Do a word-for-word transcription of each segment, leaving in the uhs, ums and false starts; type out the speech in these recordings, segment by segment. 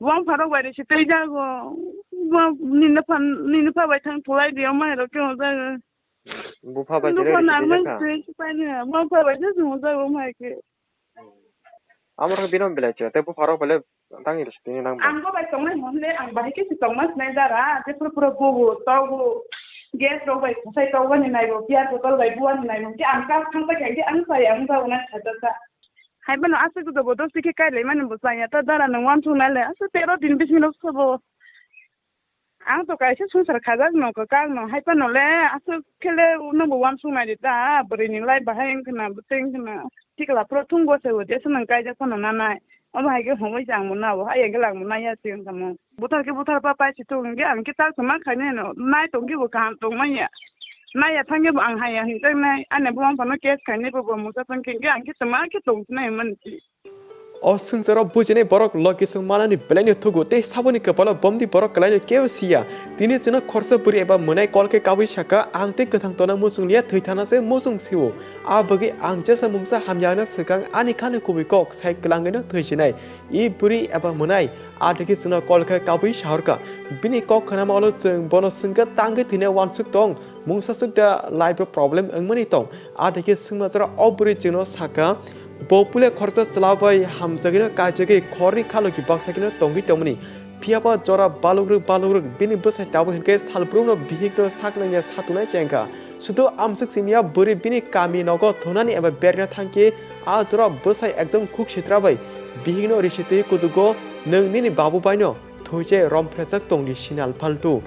Wang pharok bai risi tei jago. Nini phan, nini pha bai thang thulai di, omo hai rok khe hwnjago. Bupha bai Nini khe phan risi nang tei man jakha. Tei si pai ni, wang pha bai se hwnjago omo hai khe. Amo rok bino belai cho, tei bupha rok belai tang risi tei nang ba. Ang bo bai tongnai hwn le, ang bahai khe si tongma sinai dara, je pura pura bogo, togo, gas rok bai kusai togo ni naibo, beer bottle bai bua ni naibo, khe ang kar thang pai khe ang sai ang jago nai khacha sa. Hai phano aswk jobo dosti khe kailaimani bo chaya ta dara nwng uansuk nai le aswk tero din bisingo sobo. Ang to kaisa swngchar khajak no kwkang no hai phano le aswk khe le nwng bo uansuk nai di ta bwrwi ni life bahai wng khna bwtwi wng khna sikla phuru thung bo se bo jesa nwng kaijak phano nanai omo hai khe hwnwi se ang bo nabo hai khe lang bo naiya se wng tamo. Buthar khe buthar pa pai se thung hwnkhe ang khe tak tongma khainai no nai tong khe bo kaham tong manya. Naiya thang khe bo ang haiya hinjak nai ani buma phano case khainai bo bo musa thang khe hwnkhe ang khe tongma khe tong sinai hwnmani si. O swngcharo bujinai borok logi swng manani belaino thugo tei saboni kwpalo bomdi borok kwlaino kebo siya. Tini chwngno khorsa bwrwi eba mwnai kol khe kabui saka, "Ang tei kwthang tona muchung liya, thwi thana se muchung sio. A bagwi ang jesa mungsa hamya wngna swkang ani khani kubui kok sai kwlangwino thwi sinai." I bwrwi eba mwnai a digi chwngno kol khe kabui sahorkha. Bini kok khnama ulo chwng bono swngkha tangwi thwina uansuk tong, mungsa swk da life o problem wngmani tong. A digi swngma jora o bwrwi chwngno sakha, bo puila khoroksa chwla bai hamjagwino kaijagwi khorni khaloki baksa kheno tongwi tongmani. Phiyaba jora balugrwk balugrwk bini bwsai tabuk hinkhe salbrumno bihikno saknangya satungnai chengkha. Sudu amswk simiya bwrwi bini kami nogo thunani eba berna thangkhe a jora bwsai ekdom khuk sitra bai bihikno risi twi kutugo, "Nwng nini babu baino thwichai romphreijak tongdi sinal phaltu."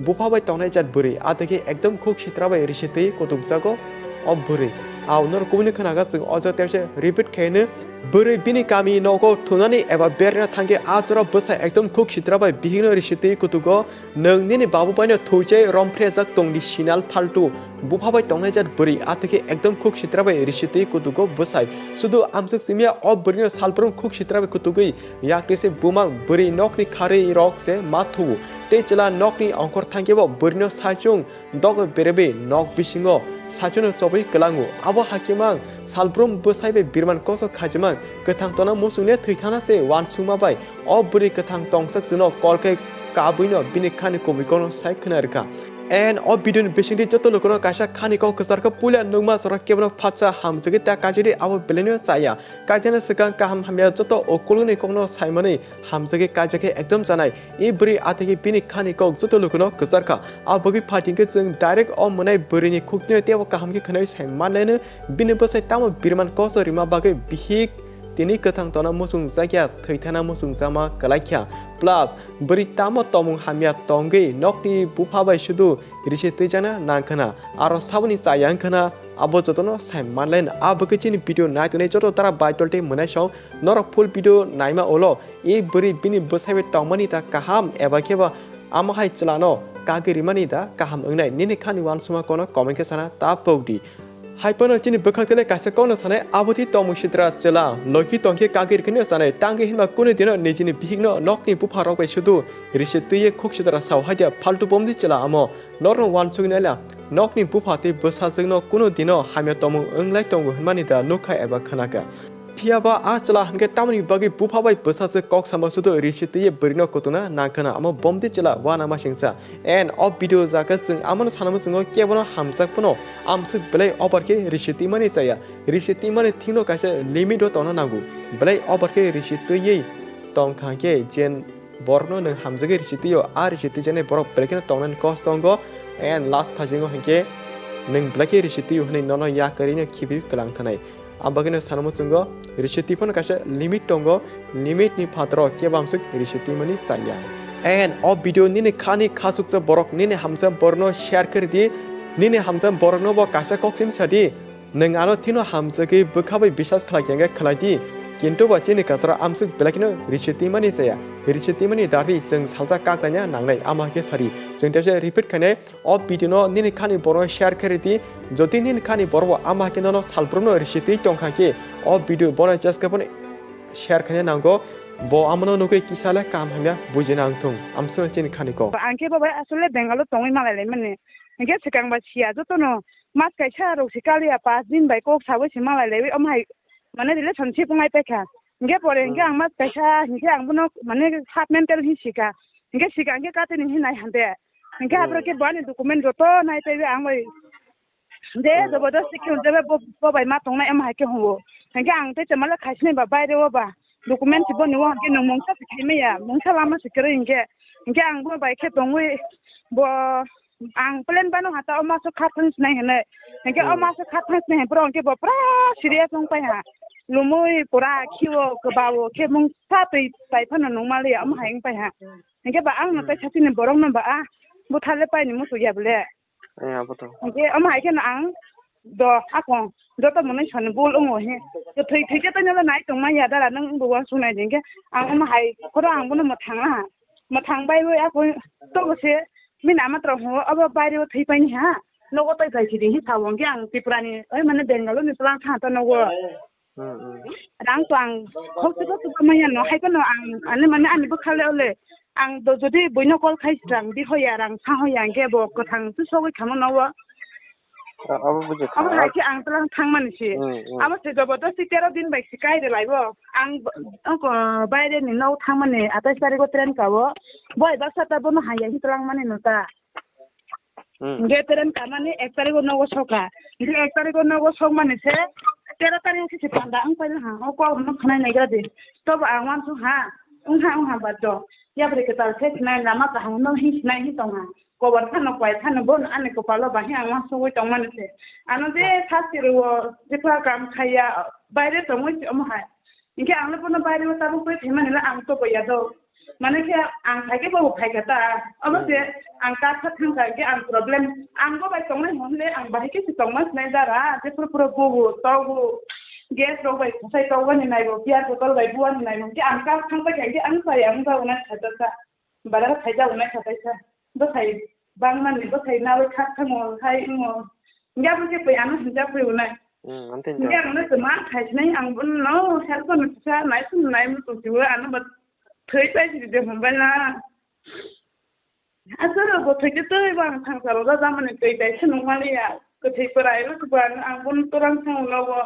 Bupha bai tongnai jat bwrwi a dikhe ekdom khuk sitra bai risi twi kutukjago o bwrwi. Au norok kubuni khwnaga chwng o jaga teisa repeat khaino, bwrwi bini kami nogo thunani eba berna thangkhe a jora bwsai ekdom khuk sitra bai bihikno risi twi kutugo, "Nwng nini babu baino thwichai romphreijak tongdi sinal phaltu." Bupha bai tongnai jat bwrwi a thwkhe ekdom khuk sitra bai risi twi kutugo bwsai. Sudu amswk simiya o bwrwino salbrum khuk sitra bai kutugwi yakni se bumang bwrwi nokni kharwi rok se ma thuo. Tei chwla nokni ongkhor thangkhe bo bwrwino saichung dogo berebi nok bisingo saichungno chobwi kwlango. Abo hakhe mang salbrum bwsai bai birman koso khajimang kwthang tona muchungle thwi thana se uansukma bai o bwrwi kwthang tongsa chwngno kol khe kabwino bini khani kubui kokno sai khwna rwkha. And o video ni bisingtwi joto lukuno kaisa khani kok kwcharkha, puila nukma chwra kebono phatsa hamjagwi ta kajidi abo belaino chaya. Kaijana swkang kaham hamya joto ukulni kokno saimani hamjagwi kaijakhe ekdom chanai. I bwrwi athikhe bini khani kok joto lukuno kwcharkha. Abogwi phatingkhe chwng direct o mwnai bwrwini khukno teibo kaham khe khwnai sai manlaino. Bini bwsai tamo birman koso rima bagwi bihik tini kwthang tona muchungjakya, thwi thana muchungjama kwlaikha. Plus, bwrwi tamo tongmung hamya tongwi nokni bupha bai sudu risi twijana nangkhwna, aro saboni chaya wngkhwna, abo jotono sai manlaina. Abokhe chini video naitongnai joto dara baitol tei mwnaisong norok full video naima ulo, i bwrwi bini bwsai bai tongmani da kaham eba kheba amo hai chwlano kagwi rimani da kaham wngnai? Nini khani uansukma kono comment khe sana ta pokdi. Hai phano chini bwkhak tele kaisa kokno sanai, abotwi tongmung sitra chwla logi tongkhe kagwi rwkhe sanai, tangwi hinba kunu dino nijini bihikno nokni bupha rok bai sudu risi twiwi khuk sitra sao haidia phaltu bomdi chwla amo. Norno uansuknai la nokni bupha tei bwsajwkno kunu dino hamya tongmung wnglai tongo hwnmani da nukha eba khwnakha? Phiyaba a chwla hwnkhe tamoni bagwi bupha bai bwsajwk kok sama sudu risi twiwi bwrwino kutuna nangkhwna amo bomdi chwla uanamasingcha. And o video jaga chwng amono sanama chwngo kebono hamjak phano amswk belai over khe risi twimani chaya. Risi twimani thikno kaisa limit o tongna nango. Belai over khe risi twiwi tongkha khe jen borokno nwng hamjagwi risi twio, a risi twijaknai borok belai kheno tongnani kos tongo. And last phasingo hinkhe nwng belai khe risi twio hwnwi nono yakarino khibiwi kwlang thanai. Abagwino sanamo chwngo, risi twi phano kaisa limit tongo, limit ni phataro kebo amswk risi twimani chaya. And o video nini khani khachuksa borok, nini hamsa borokno share khe ridi, nini hamsa borokno bo kaisa kok simi sadi, nwng ano thino hamjagwi bwkha bai bisas khlai khe khlai di, kintu bo chini kwcharo amswk belai kheno risi twimani chaya, risi twimani dardi chwng salsa kaklaina nangnai, ama khe sadi, chwng teisa repeat khainai. O video no nini khani borok share khe ridi. Jodi nini khani borok bo ama khe nono salbrumno risi twi tongkha khe, o video bono jeske phano share khaina nango. Bo amono nugwi kisa le kaham hamya bujina wngthung. Amswkno chini khani kok. Ang khe bo bai asole Bengal o tongwi malai lai mani. Hinkhe swkang bai siya jotono mas kaisa rok se kaliya paanch din bai kok sawi se malai lai omo hai mane relationship wnglai paikha. Hingke pore hingke ang mas kaisa hingke ang bono mane half mental hin sika. Hingke sika hingke katini hin nai hande. Hingke abro ke bani document joto nai taibe ang bai de jobodosti ke unjebe bo bai ma tongnai ema hai ke hongo. Hingke ang tei chamala khaisini ba baire o ba document si boni o hingke nung mungsa si khaimaya mungsa lama si kwrwi hingke. Hingke ang bo bai khe tongwi bo ang plan bano hata o maso kha thang sinai hinui. Hingke o maso kha thang sinai hinui borok hingke bo pura serious wng pai ha. Lumui pura khiwo kwbawo khe mungsa twi pai phano nung maliya omo hai wng pai ha. Hingke ba ang no tai sasini borok no ba a bwtha le paini muchuk ya bole. Hingke omo hai kheno ang do akong joto mwnwi sani bul wngo he. Kwthwi thwi khe tei nole nai tongma ya dara nwng bo uansuk nai di hingke ang omo hai khoro ang bono mwthang aha. Mwthang bai bai ako tobo se bini ama tok hwngo obo baire o thwi paini ha. Nogo tei jai sidi hi sabo hingke ang Tripura ni oi mane Bengaluru ni twlang tha ta nogo. Rang to ang khok se khok se manya no hai kono ang ani mane ani bwkha le ole ang do jodi buino call khai srang di hoya rang sa hoya hingke bo kwthang tu sogwi khamo nogo. Abo buji kha. Abo hai khe ang twlang thangmani se. Abo se jobodosti tero din bai se kai de laibo. Ang b-, oko baire ni nok thangmani atais tarikh o train ka o. Boi baksa ta bono haya hi twlang mani no ta. Hingke train kamani ek tarikh o nogo soka. Hingke ek tarikh o nogo sokmani se tero tarikh o khe se panda ang paina ha. O kok no khanai nai gra di. Tobo ang wansuk ha. Wng ha wng ha ba do. Yapri kwtal khe sinai lama kaham no hi sinai hi tong ha. Kobar phano kwai phano bo ani kopalo bahai ang wansugwi tongmani se. Ano je first year o jepha kam khaiya baire tongwi se omo hai. Hingke ang le bono baire o tabuk twi phaimani le ang tobo ya do. Mane khe ang phaikhe bobo phaikha ta. Omo se ang kar kha thangkha hingke ang problem. Ang bo bai tongnai hwn le ang bahai khe se tongma sinai dara. Jephuru phuru bobo togo. Gas rok bai khosai togmani naibo, beer bottle bai buani naibo. Hingke ang kar thangpai kha hingke ang sai ang ba unai kha ta. Bazar o khaijak nai kha kaisa. Bwsai bangmani bwsai nawi khak thango hai wngo. Hingke abo khe pui ano hinjak pui unai. Hmm, amtwi hingke hinjak. Ano se ma khai sinai ang bono no help no kisa nai sum nai muchung siwo ano bo thwi chai sidi de hwnbai na. Asoro bo thwi khe twi bang thangsa ro da jamani twi dai se nung maliya. Kwthwi kwrai ro kwbang ang bono torang thang nogo.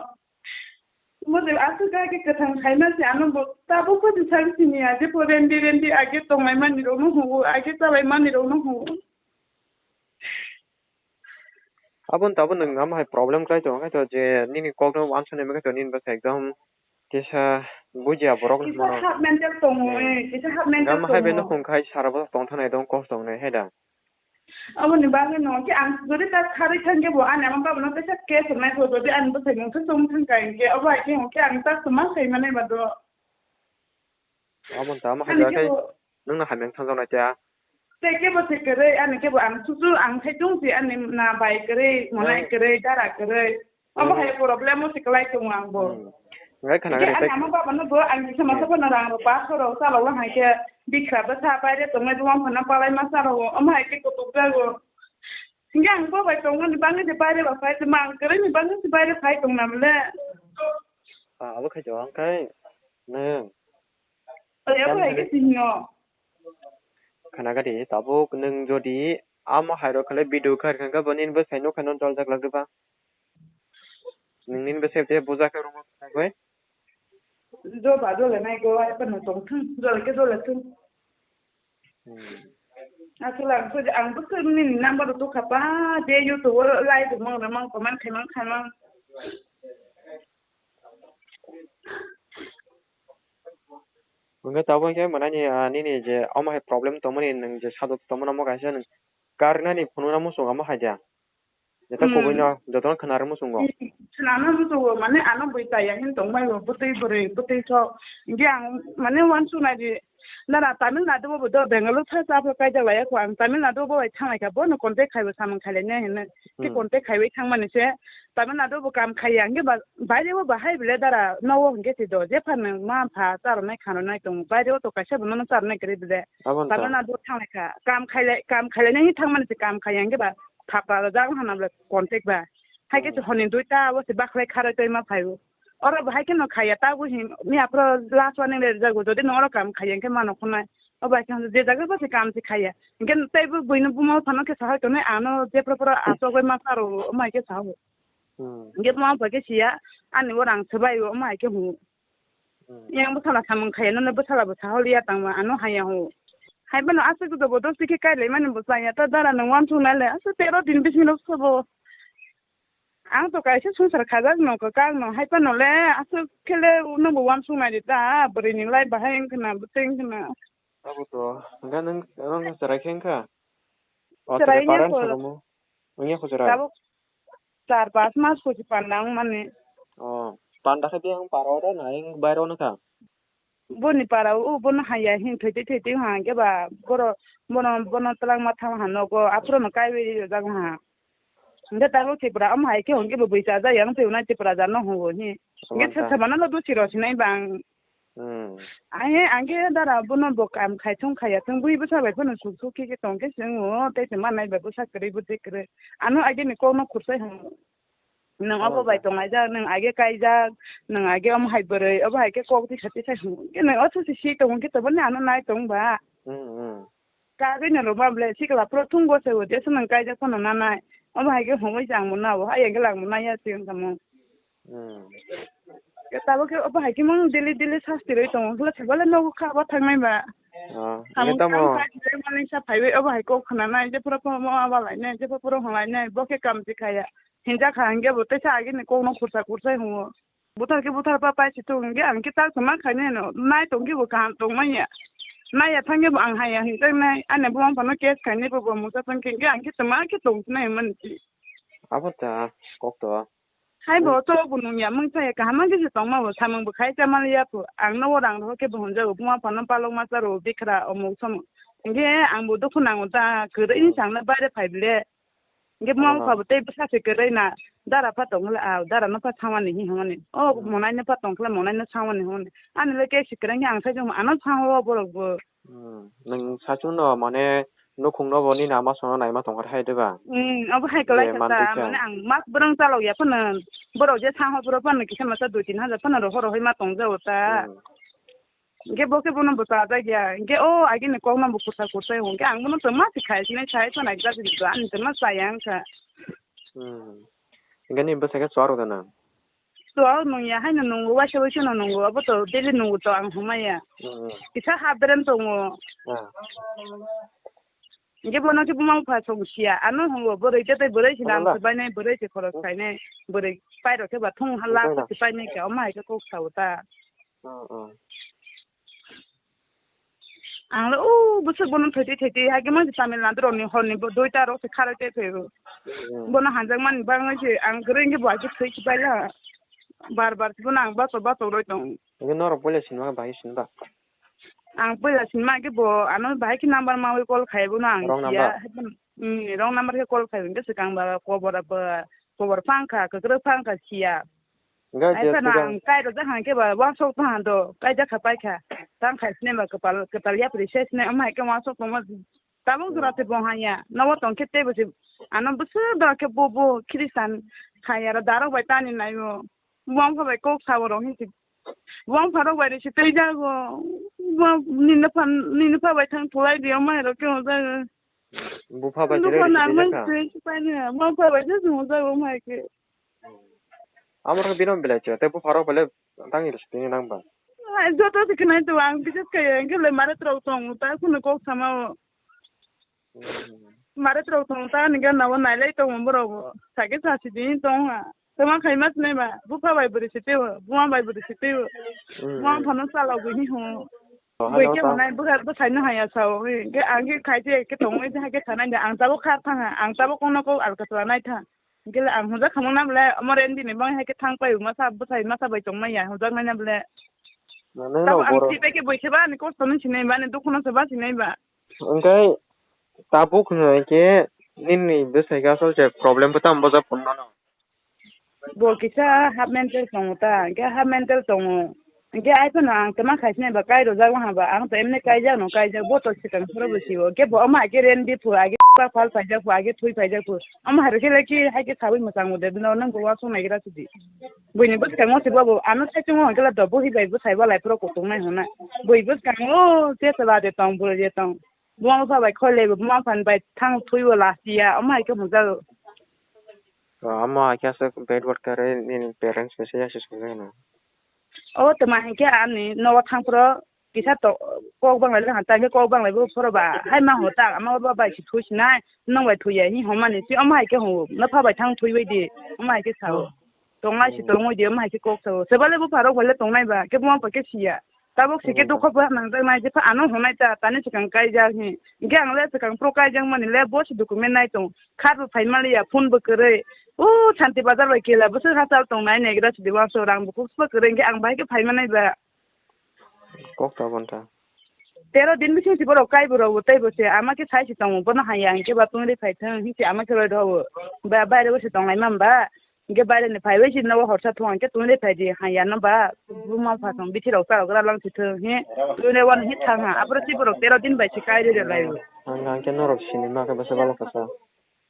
Mode aswk kha khe kwthang khaima se ano bo tabuk pho se sak sini ya, je pho rendi rendi age tonglai mani rok no hugo, age chalai mani rok no hugo. Aboni tabuk nwng ama hai problem khlai tongo, khe to je nini kok no uansuknai khe to nini bwkha ekdom kisa bujiya borok no. Kisa hwnmano. Half mental tongo, hmm, eh, kisa half mental tongo. Ama hai bai no hwn khai sara bo tong thanai dong kok tongnai hai da. Aboni bagwi no khe ang jodi ta kharwi thangkhe bo ani ama baba no kaisa case rwnai bo jodi ani bwsai mungsa chong thangkha hinkhe abo hai khe hinkhe ang ta kwma khai manai ba do. Abo ta ma hai khe bo nwng no hamya thangjaknai ta. Tei kebo se kwrwi ani kebo ang chuchu ang khai tong si ani na bai kwrwi monai kwrwi dara kwrwi. Omo hai problem o se kwlai tongo ang bo. Hmm. Ngai khana. Hingke gari ani ama baba no bo ang kisa masa phano rang rok ba khoro chalok lang hai khe bikha bwsa baire tongnai bo wngkha na palai masa rok omo hai khe kutuk jago. Hingke ang bo bai tongmani bangwi se baire ba phai tongma ang kwrwi ni bangwi se baire phai tongna mole. Ah, abo khai jago ang khai nwng. Oya bo hai khe sini o. Khana gari tabuk nwng jodi ama hai rok khle video khai kha bo nini bwsai nokha no joljak lak diba. Nini bwsai te buja khe rwma thangwi. Jo ba jole nai go ai pano tong thung jole ke jole thung. Hmm. Aswk ang khe ang bwswk nini number rok tukha pa je YouTube o live rok mang rok mang comment khai mang khai mang. Hwnkhe tabuk khe mwnani, ah, nini je omo hai problem tongmani nwng je sadok tongmani omo kaisa nwng karnani phunukna muchung omo hai da. Joto hmm. Kubui no, jotono khwnarwi muchungo. Khwnarwi muchungo, mane ano bui chaya hin tongmani bo, bwtwi bwrwi, bwtwi sok. Hingke ang mane uansuknai di, nana Tamil Nadu bo do Bengaluru sa sa phai kaijak lai ya kho, ang Tamil Nadu bo bai thang lai kha, bono contact khai bo samung khai lai nai hinwi. Khe hmm. Contact khaiwi thangmani se, Tamil Nadu bo kam khaiya, hingke ba, baire bo bahai bele dara, nogo hingke se do, jephano ma pha charwnai khanwnai tongo, baire o to kaisa bo nono charwnai kwrwi bele. Tamil Nadu thang lai kha, kam khai lai, kam khai lai nai thangmani se, kam khaiya, hingke ba, Thapra rok jak hana bole contact ba. Hai khe se honi duita abo se bakhlai kharoi toi ma phaio. Oro bo hai kheno khaiya, tabuk hin miya phoro last warning le rwjago, jodi no oro kam khaiya hwnkhe mano khonai. Obo hai khe je jaga bo se kam se khaiya. Hwnkhe teibo buino buma phano khe sahai tonwi ano jephru phuru achugwi ma pharo omo hai khe sao. Hmm. Hwnkhe buma pha khe siya ani bo rang swbai omo hai khe hwngo. Hmm. Yang bwsala samung khaiya, nono bwsala bo saholiya tangma, ano haya ho. Hai bano aswk jobo dosti khe kailaimani bo chaya, ta dara nwng wansuk nai le, aswk tero din bising rok sobo. Ang to kaisa swngchar khajak no, kwkang no, hai phano le aswk khe le nwng bo wansuk nai di ta, bwrwi ni lai bahai wng khna, bwtwi wng khna. Abo to, hwnkhe nwng, nwng chwrai khe wngkha? O, chwrai chwrai wngya parent kho. Wngya kho chwrai? Tabuk char pas mas kho se panda wng mani. O, panda khe biyang para oro na wng bairo wngkha? Boni para o, bono haya hin thwitwi thwitwi ha, hwnkhe ba boro, bono, bono twlangma thang ha nogo, aphuru no kaiwi rijak ha. Hwnkhe tabuk Tripura omo hai khe hwnkhe bo bui chajak ya wng twi nai Tripura jar no hwngo hi. Hwnkhe Samantha. Sir samano no dusi rw sinai bang. Hmm. Ai, ang khe dara bono bo kam khai thung khaiya thung bui bwsa bai phano suk suk khe khe tong khe se wngo, tei se ma nai bai bwsa kwrwi bwtwi kwrwi. Ano agini kok no khursai hwngo. Nwng obo bai tonglaijak, nwng age kaijak, nwng age omo hai bwrwi, obo hai khe kok tisa tisa hwngo. Khe nwng o susi si tongo khe toboni ano nai tong ba. Hmm, hmm. Kagwi no rwma ble sikla phuru thung bo se o jesa nwng kaijak phano nanai. Obo hai khe hwnwi chang bo na bo, ayang khe lang bo nai ya se wng tamo. Hmm. Khe tabuk khe obo hai khe mung daily daily sasti rwi tongo. Hwla se bale nogo kha bo thangnai ba. Ah, samung ini tamo. Tang sa khe mani sa phaiwi obo hai kok khna nai, je phuru phuru ma ba lai nai, je phuru phuru hwnlai nai, bo khe kam si khaya. Hinja kha hwnkhe bo teisa agini kokno khursa khursa hwngo. Buthar khe buthar pa pai si thung hwnkhe ang khe tak tongma khainai no nai tong khe bo kaham tong manya. Nai ya thang khe bo ang hai ya hinjak nai, ani buma phano case khainai bo bo musa thang khe hwnkhe ang khe tongma khe tong sinai mani si. Abo ta kok to. Hai bo to bo nung ya mung sa ya kaham khe se tong ma bo samung bo khai cha mal ya phu. Ang no rang ro khe bo hwnjago buma phano palok masa ro bikra omuk somuk. Hwnkhe ang bo dukhu nango ta kwrwi ni chang le baire phai bile. Hingke mama pha bo tei bwsa se kwrwi na dara pha tong khe, ah, dara no pha samani hi hwnmani. O monai no pha tong khe monai no samani hwnmani. Ani le khe se kwrwi khe ang sai jong ano sa o borok bo. Hmm. Nwng sachung no mane nukhung no bo nini ama songno naima tong kha hai de ba? Hmm, obo hai kwlai kha ta, mane ang mas bwrwng chalok ya phano borok je sa o borok phano kisa masa dui tin hajar phano rohor rohoi ma tong jago ta. Hmm. Hingke bo khe bono bwsa jak ya. Hingke o agini kokno bo kursa kursa hingke ang bono tongma se khai sinai sai phano ekdagi ani tongma chaya wngkha. Hmm. Hingke nini bwsai khe chuwak rw gana? Chuwak nung ya haino nungo, waisa waisa no nungo. Abo to daily nungo to ang hwnmaya. Hmm. Kisa half berem tongo. Ah. Hingke bono khe buma bupha song siya. Ano hwngo bwrwi khe tei bwrwi se nang se bainai, bwrwi se khoros khainai, bwrwi pairok khe ba thung hala se painai khe omo hai khe kok sao ta. Hmm, hmm. Ang le o bwswk bono thwitwi thwitwi hai khe mani Tamil Nadu rokni horni bo duita rok se kharwi tei phaibo. Hmm. Bono hanjakmani bagwi se ang kwrwi wngkhe bo hai khe thwi se paila. Bar bar se bono ang bacho bacho rwi tong. Hingke norok puila sinma bahai sinba? Ang puila sinma khe bo ano bahai khe number mawi call khai bono ang siya. Wrong number? Hmm, wrong number khe call khai hingke swkang ba kobor ba kobor phang kha, kwkrwi phang kha siya. Hingke ai je phano swkang ang kai rwjak hang khe ba uansuk tong hang do, kaijak kha pai kha. Tang khai sini ba kwpal, kwtal yapri se sini, omo hai khe uansuk tongma. Tabuk jora se bo hanya, nobo tong khe teibo se, ano bwswk da khe bo, bo Christian hai aro darok bai tani naio. Bo wngkha bai kok sabo rok hinsi. Bo wngkha rok bai risi tei jago. Bo nini phan, nini pha bai thang thulai di, omo hai rok khe hwnjago. Bupha bai tere risi tei jakha? Bupha bai se hwnjago, omo hai khe. Amo rok bino belai che, tei bupha rok belai tangni risi tini nang ba? Ai, joto se khnai to ang bises kaya, hingke le mare trok tong, ta khunu kok sama o. Hmm. Mare trok tong, ta ni gana o nailai tong borok bo. Sake sa si din tong ha. Tama khai mas nai ba, bupha bai bwrwi si teo, buma bai bwrwi si teo. Hmm. Buma phano chalok bini ho. Oh, bui hello, ke ta. Honai bwkha bwsai no haya sao. Hingke ang ke khai je ke tong, hingke sanai ang tabo khar thang ha, ang tabo kono ko alka sala nai thang. Hingke le ang hwnjak khamung na bole, omo rendi ni bang hai khe thang pai, masa bwsai masa bai tong maya, hwnjak nai na bole. Nang tabo no ang borok si pai khe bui se ba, ani kosto no sinai ba, ani dukhu no se ba sinai ba. Hingke tabuk hwnwi khe nini bwsai khe asol se problem bo tamo bojak phunukno no? Bo kisa half mental tongo ta, hingke half mental tongo. Hingke ai phano ang tama khai sinai ba kai rojak wngha ba, ang to emne kaijak no kaijak, bo to swkang phoro bo sio. Hingke bo omo hai khe rendi phu, age pa phal paijak phu, age thui paijak phu. Omo hai khe le ki hai khe sawi mwchang bo de, bino nang bo wasuk nai gra sidi. Buini bwskango se bo, ano saichungo hingke le do, bo hi bai bwsai bo lai phoro kutung nai hona. Bui bwskango, o, se chwla de tong, bwrwi de tong. Buma bupha bai khoi laibo, buma bupha bai thang thwibo last year, omo hai khe hwnjago. O, omo hai khe aswk bad word khe nini parents bai se yasi songjakno. O tama hinkhe ani nogo thangphro kisa to kok banglai le hanta hinkhe kok banglai bo phoro ba hai ma ho ta ama ba bai si thui sinai nong bai thui ya hi homani si omo hai khe ho na pha bai thang thui bai di omo hai khe sao. Tongnai si tongwi di omo hai khe kok sao. Sebale bo pharok bai le tongnai ba khe bo ma pa khe siya. Tabuk si khe dukho bo nang jak nai jepha ano honai ta tani swkang kai jak hi. Hinkhe ang le swkang pro kai jak mani le bo si document nai tong. Khat bo phai maliya, phone bo kwrwi. O Shanti Bazar bai kela bwswk hachal tongnai negra sidi wansuk rang bukhuk sbo kwrwi hinkhe ang bahai khe phai manai ba. Kok ta bonta. Tero din bising si borok kai borok bo tei bo se ama khe sai si tongo bono haya hinkhe ba tungri phai thung hinkhe ama khe roi rw o. Ba baire bo se tonglai man ba. Hinkhe baire ni phai bai si nogo horsa thung hinkhe tungri phai di haya no ba. Buma pha thung bithi rok ta rok ra lang si thung hi. Tungri wani hi thang ha. Apro si borok tero din bai se kai rw lai o. Ang hinkhe norok sini ma khe bwsa balo kasa.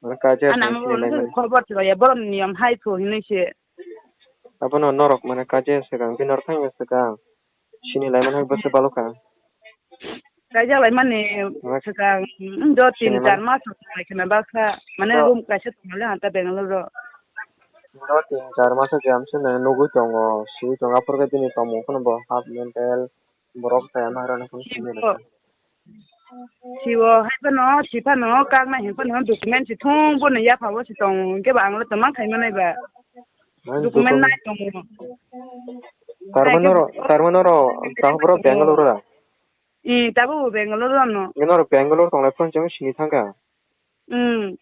Mane kaje Ana tong mo sini lai mani. Khobor chwlaiya, borok ni niyom hai pho hinwi se. Abono norok mane kaje swkang, bini norok thangya swkang. Sini lai mani bwswk balo kha. Kaijak lai mani Mane swkang, mm, do tin sini char mani. Mas rok lai khna baksa, mane Do. Room kaisa tong le hanta Bangalore ro. Do tin char mas je amse nugwi tongo, swi tongo, aphuru khe bini tongmung phano bo half mental. Borok chaya ma rwna phano simi rwkha. Siwo hai phano, si phano, kakna hin phano, document si thung bono yapha o si tong, hinkhe ba ang le tongma khai manai ba. Mane Document document nai tongo. Tarmano ro, tarmano ro, tabuk ro Bangalore ra? Ih, tabuk bo Bangalore rano. Nino ro Bangalore tonglai phano chwng sini thangkha. Hmm.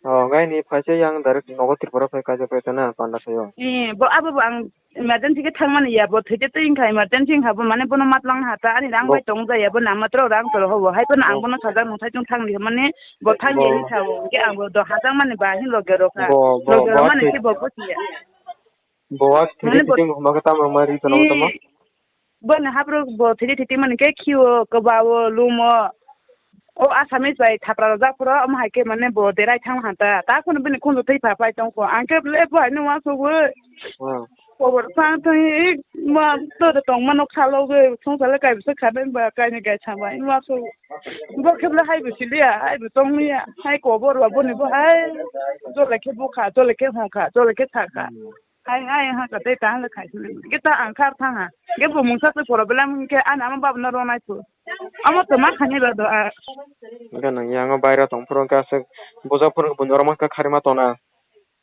Oh, gaini phaisa yang direct nogo Tripura phai kaisa phai tana panda sayo. Eh, bo abo bo ang emergency khe thangmani ya, bo thwite twi wngkha emergency wngkha bo, mane bono matlang ha ta, ani rang Bo- bai tong jaya, bo namatro rang toro hobo, hai phano ang Bo- bono sajak nung thai chung thang di mani bo thang Bo- di wngkha bo, hwnkhe ang bo do hajak mani ba hin loge rokha. Bo- bo- Loge bo rok mani thwi- khe bo bo siya. Bo wa thwite Mane bo- thwite wngkha ma khe tamo ma ri tongma tamo? Eh, Boni haprok bo thiti thiti mani khe khio, kwbao, lumo. O Assamese bai thapra rwjak phuru, omo hai khe mane bo derai thang hanta. Ta kheno bini khunju thwi pha pai tong kho. Ang khe le bo haino uansugwi. Hmm. Kobor phang thangwi ma to de tong mano khalogwi. Songsa le kaibisa kha bai ba kaini gai thang bai uansugwi. Bo khe le hai bo siliya, hai bo tong liya. Hai kobor ba boni bo hai. Jole khe bukha, jole khe hongkha, jole khe thakha. Hmm. Hai, hai, ha, ka tei ta le khai sini. Ke ta ang khar thang ha. Ke bo mungsa se problem ke ana ama bab no ronai pu. Amo to ma khani ba do a. Ga nang yang o baira tong phuru ka se boja phuru bo norok ma ka khari ma tona.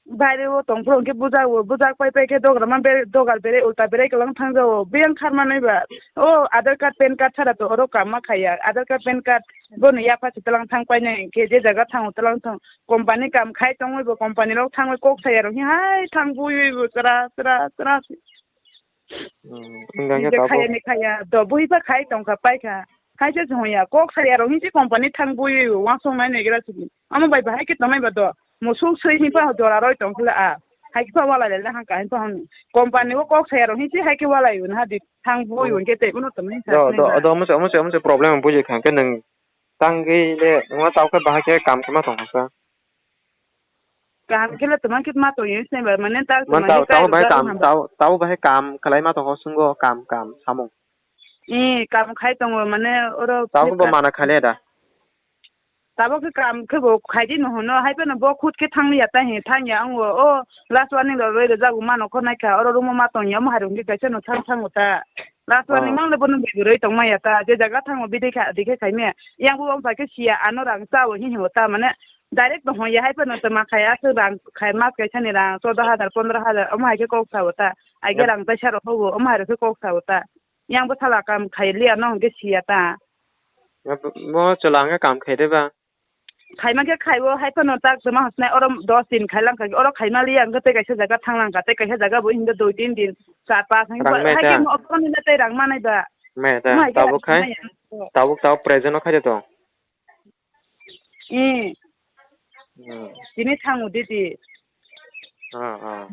Baire o tong phuru ke boja o, boja pai pai ke dogra ma be, dogar bere ulta bere ke lang thang jao. Biyang khar ma nai ba. O Aadhaar card, pan card sara to oro kam ma khaya. Aadhaar card, pan card bo no ya pha se talang thang pai nai ke je jaga thang o talang thang. Company kam khai tongwi bo company rok thangwi kok saya rok hi hai thang bui ui bo chwra chwra chwra. Hmm, wngkha khe Nijek tabuk. Khaya ni khaya do bui pha khai tong kha pai kha. Hai se jong ya kok saya rok hi se company thang bui ui bo uansuk nai nai gra sini. Amo bai bahai khe tongnai ba do musuk sui hi pha jora roi tong khle a. Hai khe pha walai le hang ka hin pha hon. Company o kok saya rok hi se hai khe walai un ha di thang bui Hmm. un khe tei uno tong hin sa Do, sini do, ba. Do, mo se, mo se, mo se problem bujui kha khe nwng Tangwi le, wngma tao khe bahai khe kam khe ma tong kha sa. Kaham khe le tongma khe ma tong yong se ba, mane ta Man tongma tao, khe tao kairu bahai jagao kam, hamba. Tao, tao bahai kam khlai ma tong kho, swngbo kam, kam samung. Eh, kam khai tongo, mane oro Tao khe bo Flipkart. Mana kha le da. Tabo khe kam khe bo khai di no hono, hai phano bo khut khe thang liya ta he, thang ya ang o, o last warning rok roi rwjak bo mano kho nai kha, oro room o ma tong ya, omo hai rok hwn khe kaisa no thang thang o ta. Last warning Oh. mang le bono bai roi tong ma ya ta, je jaga thango bidai kha, dikhe khai me. Yang bo wng pai khe siya, ano rang cha o hi hi o ta, mane direct to hon ya, hai phano to ma khai, aswk rang khai, mas kaisa ni rang choudo hajar, pondro hajar, omo hai khe kok sa o ta. Ai khe Yep. rang taisa rok hobo, omo hai rok khe kok sa o ta. Yang bo sala kam khai liya no hwn khe siya ta. Yep, bo chwla hwn khe kam khai de ba. Khaima khe khaibo, hai phano tak tongma hosnai, oro dos din khai lang kha, oro khaima liya, hwnkhe tei kaisa jaga thang lang kha, tei kaisa jaga bo hinkhe dui tin din, char pas, hinkhe Rang bo, meta. Hai khe mo phone ni tei rang manai ba. Meta, Mai khe tabuk rang khai, maya. Tabuk, tabuk present o khai de to. Eh. Hmm. Tini thango didi. Ah, ah.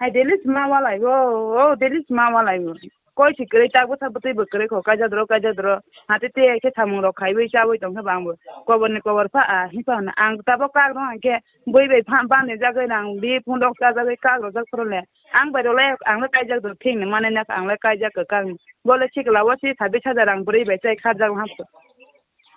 Hai daily sima walai o, o daily sima walai o. Koi si kwrwi ta bwsa bwtwi bo kwrwi kho kaijak doro kaijak doro. Hati te khe samung rok khaiwi chawi tong khe bang bo. Kobor ni kobor pha a hi pha hwnna ang tabok kak rw hwn khe bui bai pha bang ni jagwi nang bi phundok chajagwi kak rw jak phuru le. Ang bai rw le ang le kaijak doro thik ni manai na ang le kaijak kwkang. Bo le sikla o si sabis hajar rang bwrwi bai chai kharjak ham.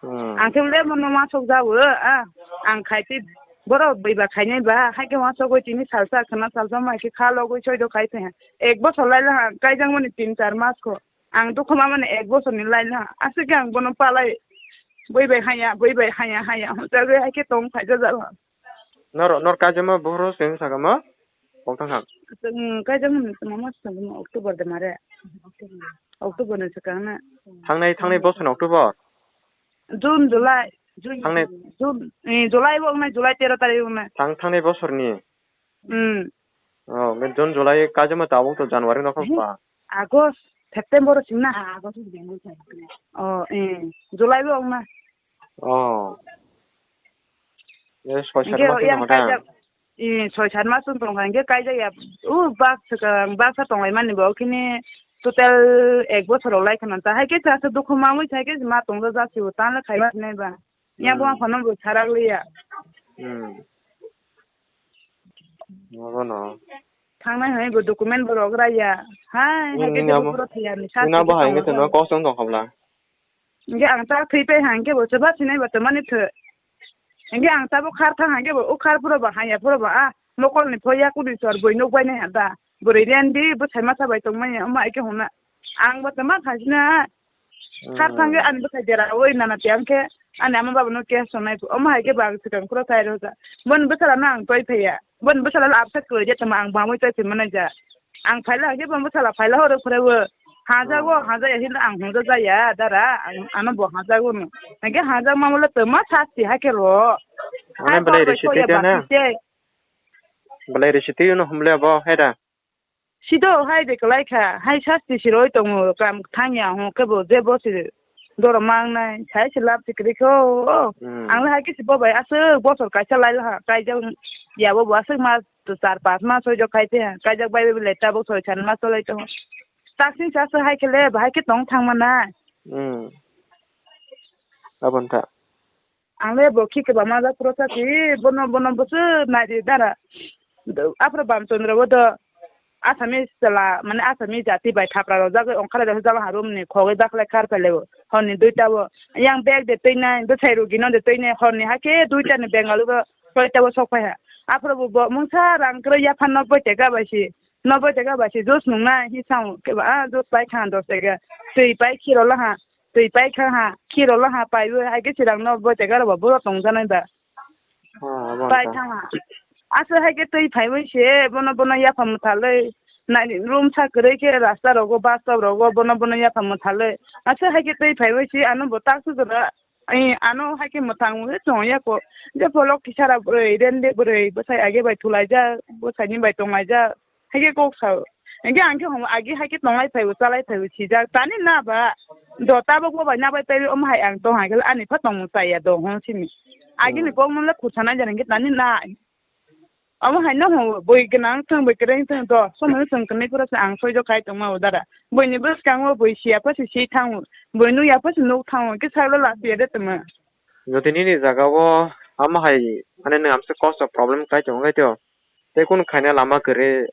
Hmm. Ang khe le mono ma sok jago a ang khai twi Borok bui ba khainai ba, hai khe uansugwi tini salsa khwna salsa ma khe kha logwi soido khai thai ha. Ek bosor lai laha, kaijakmani tin char mas kho. Ang dukhu mamani ek bosorni lai laha. Aswk khe ang bono palai bui bai haya, bui bai haya, haya hwnjagwi hai khe tong phaijak jala. Nor, nor kaijakma bohoro se wng sakha ma? Koktang kha. Chwng kaijakmani tongma mas tongma October de mare. October ni swkang na. Thangnai, thangnai bosorni October? June, July. Thangnai June, eh, July bo wngnai, July tero tarikh wngnai. Thang, thangnai bosorni? Hmm. Oh, hwnkhe June, July kaijakma tabuk to January no kha ba? August, September o singna. Ah, August o singna. Oh, eh, July bo wngnai. Oh. Yes, soi sat mas wng tong kha da? Eh, soi sat mas wng tong kha, hwnkhe kaijak ya. U bak swkang, baksa tong lai mani bo, khini total ek bosor rok lai khna ta. Hai khe chwla se dukhu mamwi thai khe ma tong jak si o, tang le khai ma nai ba. Ya bo Hmm. Aphano bo sarak liya. Hmm. Abo no. Thangnai hai bo document bo rok raya. Hai, hai khe Hmm, abo. Bo thaya ni sa Ina bo hai tong khe no kosong tong kha bla. Hingke ang ta thwi pai hangke bo chwba sinai ba twmani thwi. Hingke ang tabuk khar thang hangke bo o khar phuro ba haya phuro ba a mokol ni pho yakuni sor bui nuk bai nai ha da. Bwrwi rendi bwsai masa bai tongmani omo hai khe hwnna. Ang bo twma kha sina. Khar thang khe ani bwsai dera oi nana tiyang khe ani ama baba no case songnai omo hai khe ba ang swkang phuro sai rw ja. Boni bwsala no ang toi phaiya. Boni bwsala no absa kwrwi ja tongma ang bamwi toi phai mani ja. Ang phaila hwnkhe bo bwsala phaila horo phwraiwi. Hajago, oh, hajaya hinwi ang hwnjajaya, dara, ang, ano bo hajago no. Hwnkhe hajakma mole twma sasti hakhe ro. Mane hai belai kok bai risi kok ya twi na? Bati se. Belai risi twi no humle bo, hai da? Sido hai de kwlai kha, hai sasti siroi tongo, kam thangya hwnkhe bo je bo si. Doro mangnai, sai se lab sikri kho. Hmm. Ang le hai khe se bo bai aswk bosor kaisa lai laha, kaijak yabo bo aswk ma char pas ma soi jok khai te, kaijak bai bai le tabuk soi san ma cholai tongo. Taksing sa se hai khe le, bahai khe tong thang mana. Hmm. Abon ta. Ang le bo khi kwbangma jak phuru sa si, bono, bono bo se nai di dara. Aphuru Bamchandra bo do Assamese chwla, mane Assamese jati bai thapra rojak ongkhar jagwi jala ha room ni khogwi dakhlai khar phailai o. Hor ni duita o. Yang bag de twi nai, bwsai rugi no de twi nai, hor ni hakhe duita ni Bengali bo soita o sok phai ha. Aphuru bo, bo mungsa rang kwrwi yaphan noboi taka bai si, noboi taka bai si juice nung nai hi sao, khe ba, ah, juice pai kha dos taka. Twi pai khiro la ha. Twi pai kha ha, khiro la ha, paiwi hai khe chwrang no bo jaga rok bo boro tong janai ba. Ah, abo pai wngkha. Kha ha. Aswk hai khe twi phaiwi se bono, bono yapha mwthalwi nai room sa kwrwi khe rasta rogo, bus stop rogo bono, bono yapha mwthalwi. Aswk hai khe twi phaiwi se ano bo tak su jora, eh, ano hai khe mwthang wi chong ya ko. Je pholok kisa ra bwrwi, rende bwrwi, bwsai age bai thulaijak, bwsai ni bai tonglaijak. Hai khe kok sao. Hingke ang khe hum agi hai khe tonglai phaibo, chalai phaibo sijak. Tani na ba? Do tabuk bo bai na bai paibi omo hai ang tong hai khe ani pha tongmung chaya do hwn simi. Agini Hmm. Kok no le khursa nai jani hingke tani na. Omo hai no hwn bui gwnang thwng bui kwrwng thwng do. Somo no chwng kwnwi phuru se ang soijo khai tongma o dara. Buini bwskango bui siya pha se si thango. Bui nukya pha se nuk thango. Hingke salo last year de tongma. Jodi nini jaga o omo hai mane nwng amsa kosto problem kai tongo khai to. Tei kunu khaina lama kwrwi,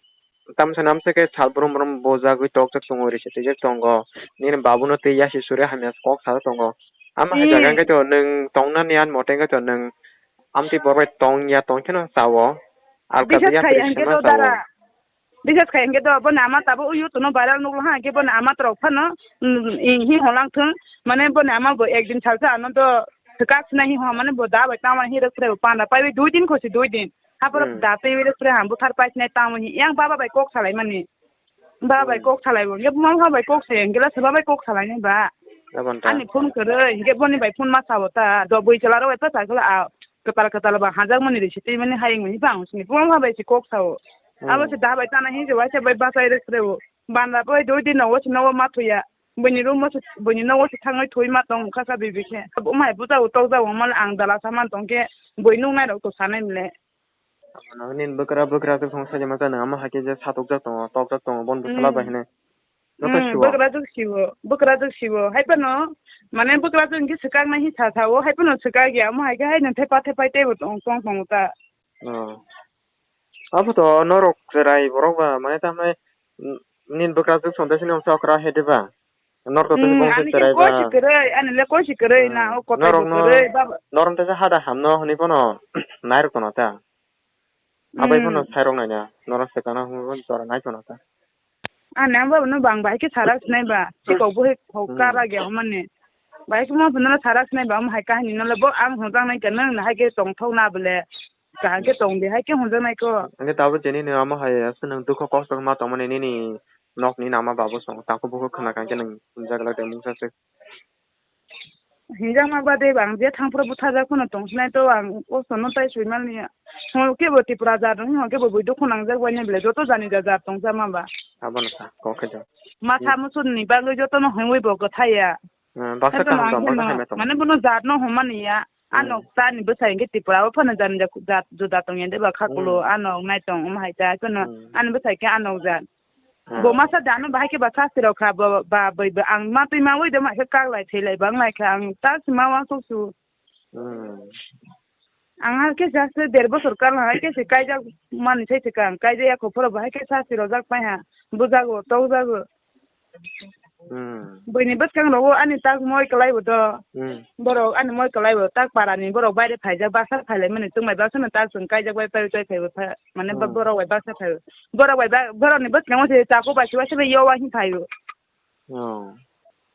tamsa namsa khe sal brum brum bujagwi tokjak tongo, risi twijak tongo. Nini babuno twi yasi suri hamya kok sajak tongo. Ama hai jaga Hmm. Hwnkhe to nwng tongnani ani mote hwnkhe to nwng amtwi bo bai tong ya tong kheno chao. Alka Bisas biya khai kwrwi hwnkhe sema to chao. Dara. Bisas khai hwnkhe to boni ama tabuk o YouTube no viral nukla ha hwnkhe boni ama rok phano, mm, hi holang thung. Mane boni ama bo ekdin salsa ano to swkak sinai hi ho mane bo da bai tama hi rwk phre bo panda pai dui din khosi dui din. Haphuru Hmm. Da twi wi rwk phre ham buthar pai sinai tamo hi yang baba bai kok salai mani. Baba bai Hmm. Kok salai bo. Nge buma baba bai kok se, nge la se baba bai kok salai ni ba. Abon ta. Ani phone kwrwi, nge boni bai phone ma sao ta. Do bui chwla rok bai ta sa kala a. Kwtal kwtal ba hajak mani ri sitwi mani hayung mani bang sini. Buma baba bai se kok sao. Hmm. Abo se da bai tana hi je waisa bai bachai rwk phre bo. Banda bai dui din no wo se no wo ma thuya. Buini room o se, buini nogo se thangwi thwi ma tong kha sa bibi khe. Umhai buja o tokjak o mal ang dala sa man tong khe bui nuknai rok to sanai mle. Ano nini bwkra, bwkra se song sajama chana ama hakhe je satokjak tongo, tokjak tongo, bon bwsala bai Hmm. Hwnwi. Joto Hmm, siwo. Bwkra jwk siwo, bwkra jwk siwo. Hai phano, mane bwkra jwk hwnkhe swkaknai hi sa sao, hai phano swkak ya, omo hai khe hai nang thepa thepai teibo tong, tong tongo ta. Oh. Abo to norok chwrai borok ba, mane tamni, mm, nini bwkra jwk song tei sini okra he de ba? Norok to Hmm, bongsi ani khe cherai koi ba. Si kwrwi, ani le koi si kwrwi na, Hmm. O kotai Norok bo no, kwrwi, baba. Norok to hada hamno hwnwi phano nairok tono ta. Abai phano Hmm. Sairok naina, norok se kana hwnwi jora nai tono ta. Ani ang baba no bang bai khe sarak sinai ba, Hmm. Sikok bo he ho Hmm. Kara ge homani. Bai khe mo phano sarak sinai ba, omo hai kahini no le bo ang hwnjak nai khe nang hai khe tongthok na bole. Kaham khe tong di, hai khe hwnjak nai ko. Hwnkhe tabuk je nini omo hai aswk nwng dukho kosto ma tongmani nini nokni nama babu song tangkho bukhuk khna kha hwnkhe nwng hwnjak glak de mungsa se. Hinjakma bade bang je thangphuru bwthajak phano tongsinai to ang kosto no tai soi mani ya. Hwnkhe bo Tripura jat wngkhe bo bui dukhu nangjak bai nai belai joto jani ja jat tongjakma ba. Abono sa kok khe ja. Matha Hmm. Musuni bagwi joto no hwnwi bo kwthai ya. Hmm, baksa Hwnkhe kaham no tong, ang baksa kheno hamya tong. Mane bono jat no hwnmani ya. Hmm. Ano tani bwsai hwnkhe Tripura o phano jani ja jat juda tong ya de ba khakulo Hmm. Ano nai tong um hai ta kheno Hmm. Ani bwsai khe ano jat. Hmm. Bo masa dano bahai khe ba sasti rok kha ba, ba, bai, ba, ang ma twi ma ui de ma khe kak lai thwi lai bang lai kha ang ta si ma uansuk su. Hmm. Ang ha khe sa se der bosor kal hai khe se kaijak mani sai se ka ang kaijak ya kho phoro bahai khe sasti rojak pai ha bujago tokjago. Hmm. Buini bwskang rogo ani tak moi kwlai bo do. Hmm. Borok ani moi kwlai bo tak para ni borok baire phaijak baksa phai lai mani twmai baksa no tak chwng kaijak bai pai pai phai bo pha. Mane ba Hmm. Borok bai baksa phaio. Borok bai ba-, borok ni bwskango se chakuk bai se waisa bai yo waisa phaio. Oh.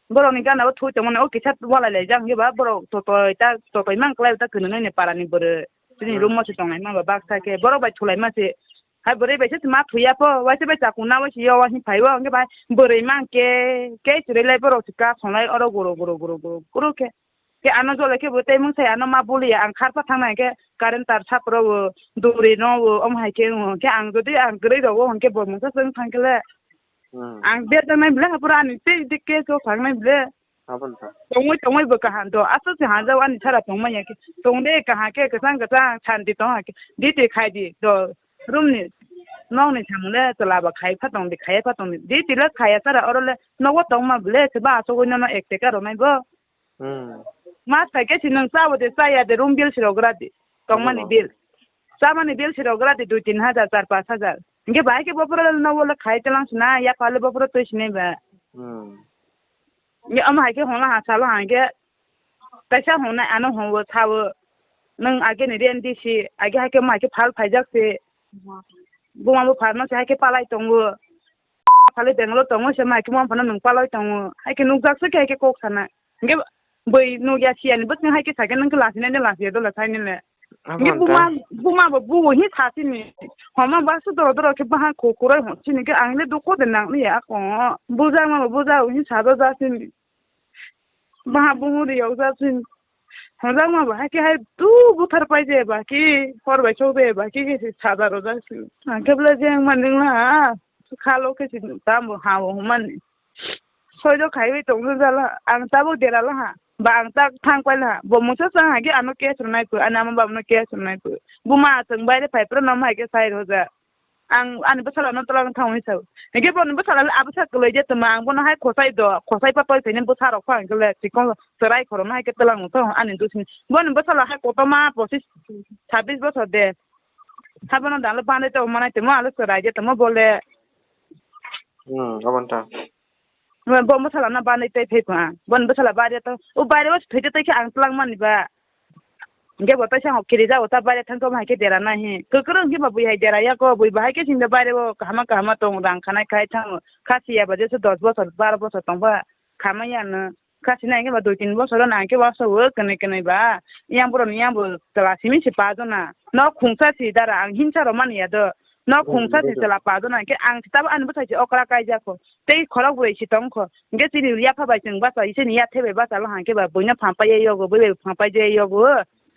Borok ni gana o thui tongmani o kisa walai lai jak hwnkhe ba borok totoi ta totoi mang kwlai ta kwnwi nini para ni bwrwi. Chini Hmm. Room o se tongnai ma ba baksa khe borok bai thulai ma se. Hai bwrwi bai se ma thuya po waisa bai chakuk na waisa yo waisa phaio hwnkhe ba bwrwi mang khe khe chwrai lai borok se ka songlai oro guro guro guro guro guro khe. Khe ano jole khe bo tei mung sai ano ma buli ya, ang kharpa thang nai khe current tar sap ro o, duri no o, omo hai khe wng khe ang jodi ang kwrwi rogo hwnkhe bo mungsa swng thang khe le. Hmm. Ang der da nai bwle ha pura ani tei dik khe so thang nai bwle. Aboni sa. Tongwi tongwi bo kaham do, aswk se hanjao ani sara tong manya khe. Tong de kaham khe kwchang kwchang santi tong ha khe. Di twi khai di do room ni nok ni samung le chwla ba khai pha tong di, khai pha tong di. Di twi le khaya sara oro le nogo tong ma bwle se ba aswk oi no no ek teka rw nai bo. Hmm. Ma sai khe si nwng cha bo de cha ya de room bill si rw gra di. Tongmani Ano. Bill. Chamani bill si rw gra di dui tin hajar char panch hajar. Hwnkhe bahai khe bophoro no wala khai telang sina ya phale bophoro twi sinai ba. Hmm. Ni ama hai khe hona ha salo ha khe kaisa hona ano hon wo tha wo. Nwng age ni rent di si age hai khe ma hai khe phal phaijak si. Buma bo phal no si hai khe palai tongo. Phale Bangalore tongo se ma hai khe mo phano nwng palai tongo. Hai khe nukjak se khe hai khe kok sana. Hwnkhe bui nukya siyani bwswk hai khe sakhe nwng khe lasinai de lasiya dola sainile. Hwnkhe buma, buma bo buo hi sasini. Homa ba su doro doro khe bahan kho kurai hon sini khe ang le dukho de nang liya ako. Bujak ma bo bujak hi sa do ja sini. Baha bumu de yau ja sini. Hojak ma ba hai khe hai tu buthar pai je ba ki hor bai chok de ba ki khe sa da ro ja sini. Ang khe bla jeng ma ning la. Khalo khe si tam bo ha bo mani. Soido khaiwi tongno jala, ang tabuk derala ha, ba ang tak thang paila ha, bo mungsa chwng hai khe ano case rwnai pho, ani ama baba no case rwnai pho. Buma chwng baire phai phuru nomo hai khe sai rwja. Ang ani bwsala no twlang thangwi sao. Hinkhe boni bwsala le abwsa kwlwi je tongma, ang bono hai khosai do, khosai pa toi phaini bwsa rok pha hinkhe le chikon chwrai khorokno hai khe twlang thang ani dusini. Boni bwsala hai kotorma pochis sabis bosor de. Habono dalo bandai tong manai tongma alo chwrai je tongma bole. Hmm, aboni ta. Bo bwsala no banwi tei phai kha. Bon bwsala baire to, o baire o thwi tei khe ang twlang mani ba. Hwnkhe bo teisa hok kiri jago ta baire thang khe bo hai khe dera nai hi. Kwkrwng khe ba bui hai dera ya ko, bui bahai khe sing da baire o kahama kahama tong rang khanai khai thango. Khasi ya ba jesa dos bosor, baro bosor tong ba khamai ya no. Khasi nai khe ba dui tin bosor o nang khe waso o kwnwi kwnwi ba. Yang boro ni yang bo chwla simi se pa jona. No khungsa si dara ang hinsa rw mani ya do. No Hmm, khungsa se bujo. Chwla pa jona khe ang tabuk ani bwsai se okra kai ja kho. Tei khorok bwrwi si tong kho. Hwnkhe chini yapha bai chwng bacha, chini yathe bai bacha lo hang khe ba buino phampai ye yogo, bui bai phampai je yogo.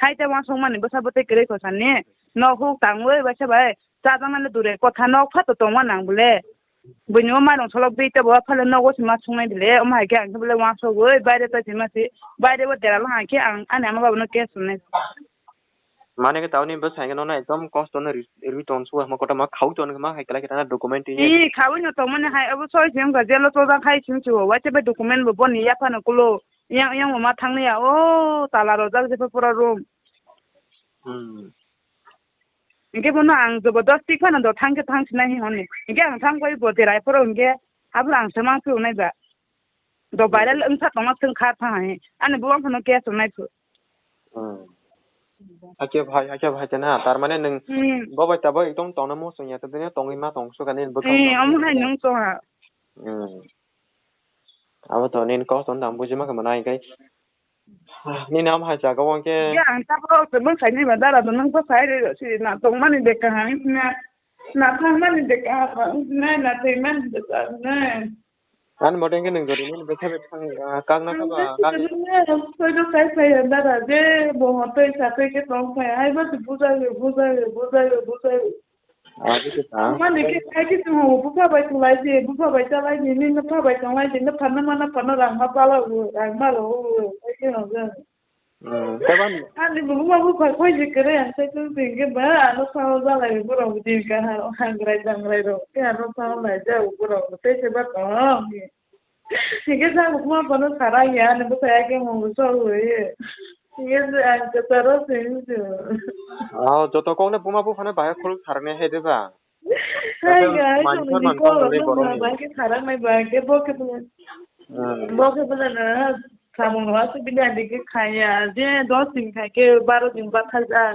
Hai ta wansuk mani bwsa bwtwi kwrwi kho sani. Nok huk tangwi baisa bai chajaknani dure kotha nok pha to tongma nang bole. Buini o mairung solok bi tebo phale nogo se ma sungnai bole. Omo hai khe ang khe bole wansuk oi baire ta se ma se. Baire bo dera lo hang khe ang ani ama baba no case rwnai. Mane khe tauni bwsai khe nono ekdom kosto no ri, ri ton suwa hama kotorma khau ton khe ma hai khlai khe tana document twi. Ih, khaui no tongmani hai abo soi se wngkha jelo chojak khai simi se o, waisa bai document bo boni yaphano kulo. Yang, yang bo ma thangni ya, o tala rojak jepha pura room. Hmm. Hingke bono ang jobodosti phano do thang khe thang sinai hi honni. Hingke ang thang pai bo derai phoro hingke abo ang se mang phirok nai ba. Do viral wngsa tongma thwng kha tha hai. Ani buwang phano case wngnai phu. Hmm. Hakhe bhai, hakhe bhai tena, tar mane nwng Hmm. bo bai tabok ekdom tongna muchung ya, tei tongwi ma tong suka nini bwkhao Eh, tong omo hai suka. Nwng tong ha. Hmm. Abo to nini kok tong dam buji ma khe mwnai kai. Nini am hai jaga o hwnkhe. Ya, ang tabok se bwsai ni ba dara do nwng bwsai re si na tongmani de kaham na, na thangmani de kaham na, na thwimani de kaham na. Ani mote hwnkhe nwng jodi nini bwsa bai thang, ah, kak na kha ba, kak. Soido kai phai ya dara je bo hotoi sakai khe tong phai. Hai ba se bujai, bujai, bujai, bujai. Ah, buji ta. Mani khe khai khe chwng bupha bai thulai di, bupha bai chalai di, nini bupha bai tonglai di, nupha numa nupha no rang ma pala o, rang ma ro o, khai khe no jang. Hmm, tei ban- Ani buma bupha koi je kwrwi ang sai chwng twi hwnkhe ba ano sao jalai borok din kahar hangrai jangrai rok khe ano sao lai ja borok tei se ba tong. Hingke sa buma bono sara ya, ani bwsai ake mung so hui. Hingke se ang kwcharo sing se. Oh, joto kok le buma buphano bahai khuluk sarne he de ba? Hai, hai, manthor, tongni manthor ko, tongni no, borokni. Bahai ke sarang nai, bahai ke bo ke bela. Hmm. Bo ke bela na, samung wa se bini adi ke khaya, je dos din khai ke baro din ba khaja.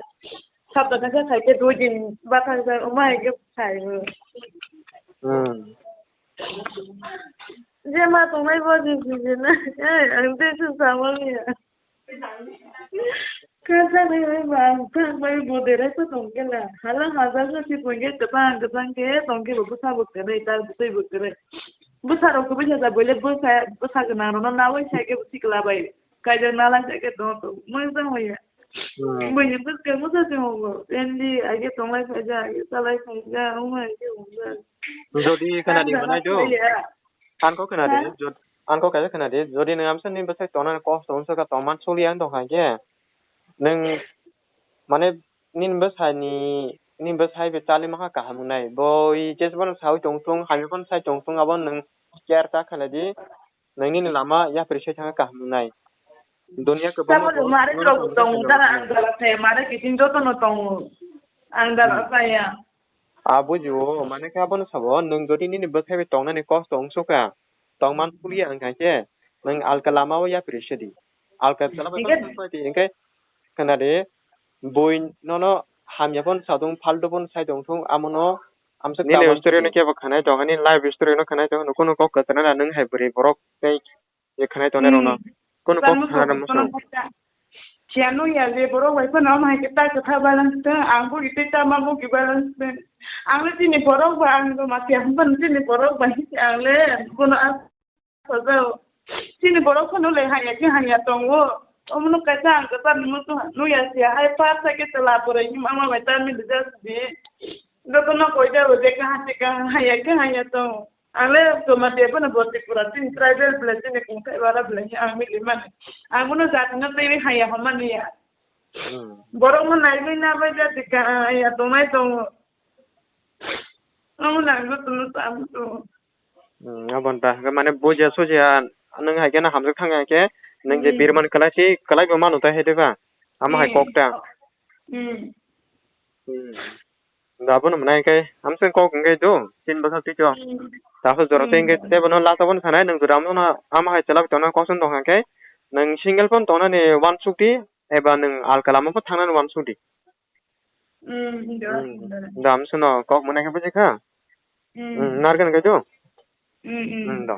Sapta khai khai ke dui din ba khaja, o mai ke khai. Hmm. Je ma tongnai bo je je na. Eh, ang te se samung ya. Kha sakni bai ba ang thang bai bo derai khe tong khe la. Hala hajar khe si pon khe kwbang kwbang khe tong khe bo bwsa bo kwrwi, tal bwtwi bo kwrwi. Bwsa rok kwbwi sa boile bwsa, bwsa gwnang rok no nawi sai khe bo sikla bai. Kaijak nalai sai khe tong tong. Mojang bai ya. Hmm. Bini bwskang bwsa se mo bo. Endi age tonglai phaijak, age chalai phaijak, omo hai khe bo. Jodi khana di manai do. Ang kok khna di, Ha? jod-, ang kok kaisa khna di, jodi nwng amsa nini bwsai tongnani kosto wngsa kha tongman suli ang tong kha khe, nwng mane nini bwsai ni, nini bwsai bai chali mankha kaham wngnai, bo i jes bono sawi tong thung, hamya phano sai tong thung, abo nwng care ta khlai di, nwng nini lama yapri sai thangkha kaham wngnai. Dunia kwbangma Tamo borok mare borok rok tong tong dara ang dara saya, mare kiting joto no tong ang dara Hmm. saya. Ah, bujiwo, mane khe abono sabo, nwng jodi nini bwsai bai tongnani kosto wngsuka, tongman pulia wngkha khe, nwng alka lama o yapri sidi. Alka chwla bai Hingke phano tongphai di, hingke khna di, bui nono hamya phano sa thung, phaltu phano sai tong thung, amono amsa Nini kama story no sidi. Kebo khwnai tongo, nini life story no khwnai tongo, nukhung no kok kwchwrwng na nwng hai bwrwi borok tei. Ye khwnai tongnai rokno. Hmm. Kunu kok Tamo khna rw sobo muchung. Kono kok ta. Siya nung ya je borok bai phano omo hai khe ta kwtha balance tong, ang bugi tei tama bugi balance tong. Ang le chini borok ba ang do ma siya hwn phano chini borok bai ang le bono a sajao. Chini borok phano le hanya khe hanya tongo. Omo no kaisa ang kwchar ni muchung nung ya siya hai par sa khe chwla bwrwi ni mama bai ta mili ja sidi. Joto no koi ja bo je kaham se kaham hanya khe hanya tong. Ang le joma de bono bo Tripura chini tribal belai chini kung thai bara belai ang mili mani. Ang bono jati no twi haya homa niya. Hmm. Borok no nai bai na bai jati ka ya tongnai tongo. Ang nang go tunu sam tu. Hmm, abon ta. Mane buja suja nung hai khe na hamjak thang hai khe nung je Hmm. birman kalai si kalai bo manu ta hai de ba. Ama hai Hmm. kok ta. Hmm. Hmm. Da bono mwnai khe, amswng kok hwnkhe do, chini bwkhak twi to. Hmm. Takhuk jora twi hwnkhe Hmm. tei bono lasa bono sanai, nwng jora omono ama hai chwla bai tongna kosong tong kha khe, nwng single phone tongnani uansuk di, eba nwng alka lama pho thangnani uansuk di. Hmm, do, Hmm. do. Da amswngno kok mwnai khe buji kha? Hmm. Hmm, narwkhe hwnkhe do? Hmm, hmm. Hmm, do.